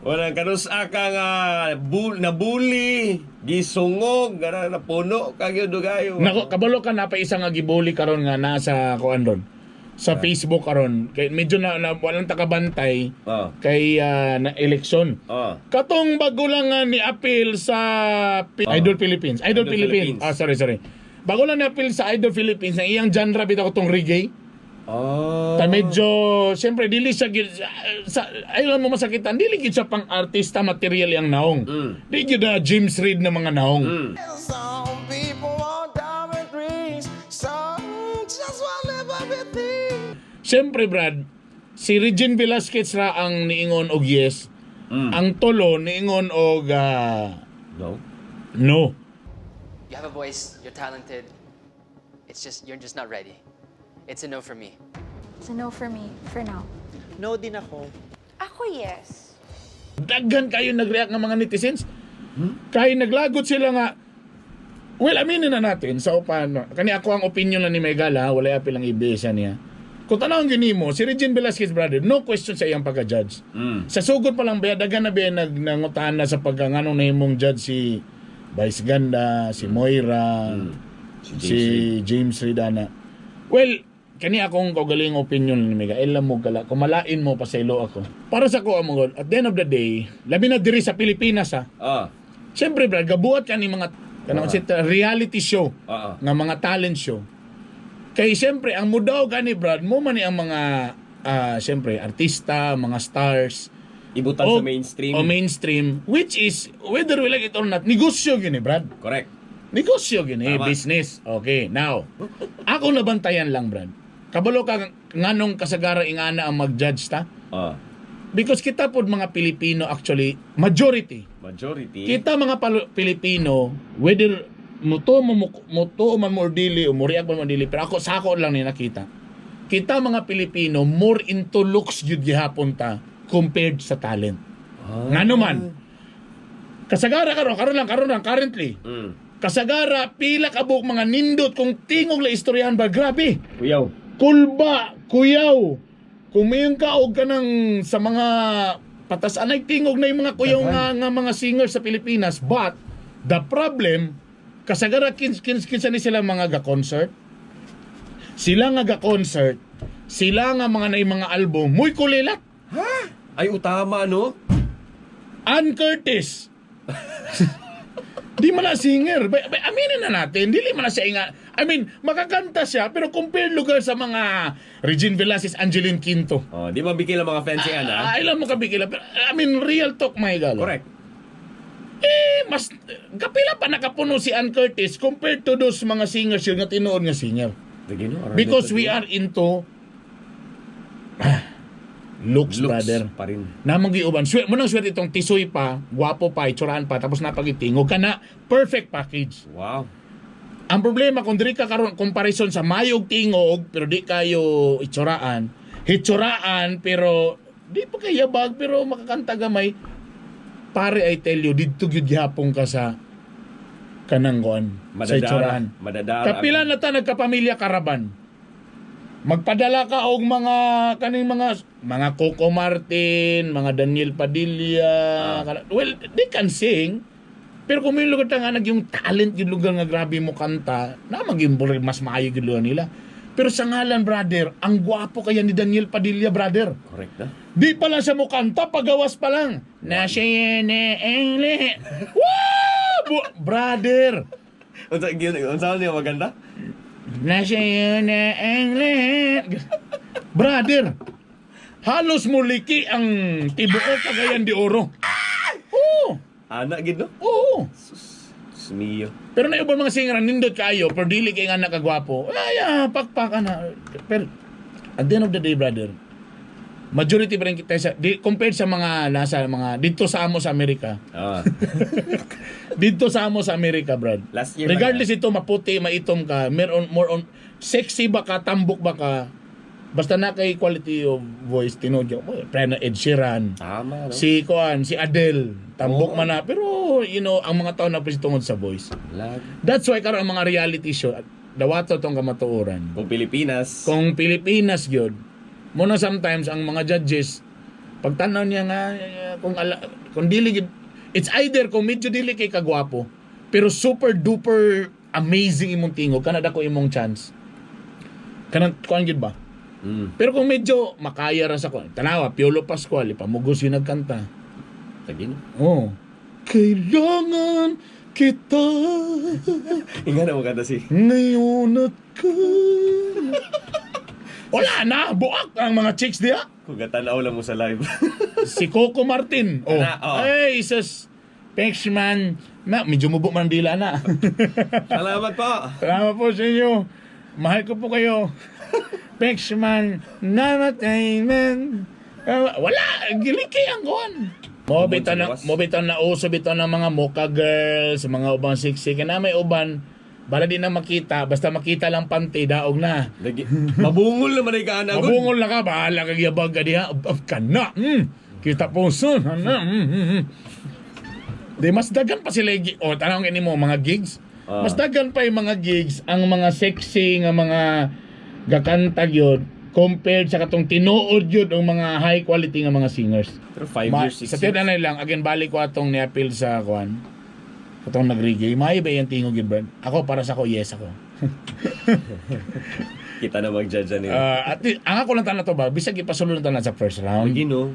Wala kanus-a ka nga nabuli, gisungog, gara napuno ka gyud dugayo. Nako, kabalo ka na pa isa nga gibuli karon nga nasa kuan ron. Sa Facebook karon kay medyo na walang takabantay kay na eleksyon. Katong bago lang nga ni appeal sa Idol Philippines. Idol, Idol Philippines. Philippines. Ah, sorry, sorry. Bago lang ni appeal sa Idol Philippines na iyang genre bitaw tong reggae. Ta medyo siyempre dili siya sa ay lang mo masakitan, dili gyud siya pang artista material yang naong. Di gyud na James Reid na mga naong. Some people want diamond rings, some just want live everything. Siyempre, Brad, si Regine Velasquez ra ang niingon og yes. Ang tulo niingon og No. no. You have a voice, you're talented. It's just, you're just not ready. It's a no for me. It's a no for me, for now. No din ako. Ako, yes. Daghan kayo nag-react ng mga netizens. Kay naglagot sila nga. Well, aminin na natin sa upan. Kani ako ang opinion na ni Megala, wala apil ang ibesa niya. Kung tanawon gyud nimo, si Regine Velasquez, brother, no question sa iyang pagka-judge. Sa sugod pa lang ba, daghan na ba nag nangutahan na sa pagka nganong nahimong judge si Vice Ganda, si Moira, Si si James James Ridana. Well, kani akong kaugaling opinion ni Mega, ilam mo gala, kumalain mo pasaylo ako. Para sa ko mo at the end of the day, labi na diri sa Pilipinas ha. Siyempre, brad, gabuhat ka ni mga kanang reality show nga mga talent show. Kay siyempre ang mudaw gani, brad, mo man ni ang mga siyempre artista, mga stars Ibutan sa mainstream. O mainstream, which is whether we like it or not, negosyo gini, brad. Correct. Negosyo gini, Tama. business. Okay, now, ako nabantayan lang, brad. Kabalo ka nganong kasagara ingana ang mag-judge ta? Because kita pod mga Pilipino actually, majority. Majority. Kita mga Pilipino, whether muto mo muto man mo or dili o muriag man mo or dili, pero ako sa ako lang ni nakita. Kita mga Pilipino more into looks gyud gihapon ta compared sa talent. Ngano man? Kasagara karon, karon lang, karon lang currently. Kasagara pila ka buok mga nindot kung tingog la istoryahan ba, grabe. Kuyaw. Kulba, kuyaw. Kumayon ka og kanang sa mga patas anay tingog na yung mga kuyaw nga mga singer sa Pilipinas, but the problem kasagara kins kins kinsa ni sila mga ga-concert. Sila nga ga-concert, sila nga mga na mga album, muy kulilat. Ay, utama, no? Ann Curtis. Di man na singer. Ba, aminin na natin, dili man na siya inga. I mean, makakanta siya, pero compare lugar sa mga Regine Velasquez, Angeline Quinto. Oh, di mabikil ang mga fancy ana. Ah, ilan mo kabikila. Pero, I mean, real talk, my galo. Correct. Eh, mas, kapila pa nakapuno si Ann Curtis compared to those mga singers yun nga tinuod nga singer. Lagi, no? Around Because ito, we di? are into looks, Looks brother. pa rin. Namang giuban. Swe, mo nang swerte itong tisoy pa, gwapo pa, itsuraan pa, tapos napagitingog ka na, perfect package. Ang problema kung diri ka karon comparison sa mayog tingog pero di kayo itsuraan, hitsuraan pero di pa kay yabag pero makakanta gamay. Pare, I tell you, didto gyud gihapon ka sa kanang kuan sa Madadara. itsuraan. Madadara. Kapila na ta nagkapamilya karaban. Magpadala ka og mga kaning mga Coco Martin, mga Daniel Padilla, well, they can sing. Pero kung may lugar ta nga nag yung talent yung lugar nga grabe mo kanta, na maging mas maayo yung lugar nila. Pero sa ngalan, brother, ang gwapo kaya ni Daniel Padilla, brother. Correct na. Di pa lang siya mo kanta, pagawas pa lang. Na siya ne engle. Wow! Brother! Unsa gyud unsa niya maganda? Na siya na engle. Brother! Halos muliki ang tibuok Cagayan de Oro. Oo! Ana gid no? Oo! Smiyo. Pero na ibang mga singer ang nindot kayo, pero dili kay nga nakagwapo. Ay, pakpak ana. Pero at the end of the day, brother, majority pa rin kita sa di, compared sa mga nasa mga dito sa amo sa Amerika. Dito sa amo sa Amerika, brad. Last year lang Regardless ito maputi, maitom ka, meron more on sexy ba ka, tambok ba ka, basta na kay quality of voice tinuod yun. Well, pre na Ed Sheeran. Tama no. Si Kuan, si Adele, tambok man na. Pero, ang mga tao na tungod sa voice. Lag. That's why karon ang mga reality show, dawato tong kamatuoran. Kung Pilipinas. Kung Pilipinas gyud, muna sometimes ang mga judges Pagtanaw niya nga kung ala, kung dili it's either kung medyo dili kay kagwapo pero super duper amazing imong tingog, kanada ko imong chance. Kanang kuan gyud ba? Pero kung medyo makaya ra sa kuan. Tanawa, Piolo Pascual, ipamugos yung nagkanta. Tagin. Oh. Kailangan kita Inga na mo kanta si. ngayon at ka. Wala na, buak ang mga chicks diha. Kung gatanaw lang mo sa live. Si Coco Martin. Oh. Ana, oh. Ay, sus. Thanks, man. Na, medyo mubo man ang dila na. Salamat po. Salamat po sa inyo. Mahal ko po kayo. Thanks, man. Namatay, man. Ah, wala. Giliki ang kuwan. Mo bitaw na Gawas. mo bitaw na uso bitaw ng mga mocha girls, mga ubang siksik na may uban bala di na makita, basta makita lang panty daog na. Lagi. Mabungol naman ay kaana. gud. Mabungol na ka, bahala kag yabag ka diha. Ab, ab, ka na. Kita po son. Ana. Di mas dagan pa sila oh, tanong ini mo mga gigs. Mas dagan pa yung mga gigs ang mga sexy nga mga gakanta gyud compared sa katong tinuod gyud ang mga high quality nga mga singers. Pero 5 years, 6 Sa years. tiyan lang, again balik ko atong ni-appeal sa kuan. Katong nag-reggae, maayo ba yung tingog gyud, Brad? Ako para sa ko, yes ako. Kita na mag-judge nila. Ah, at ang ako lang tanan to ba, bisag ipasulod lang tanan sa first round. Lagi no.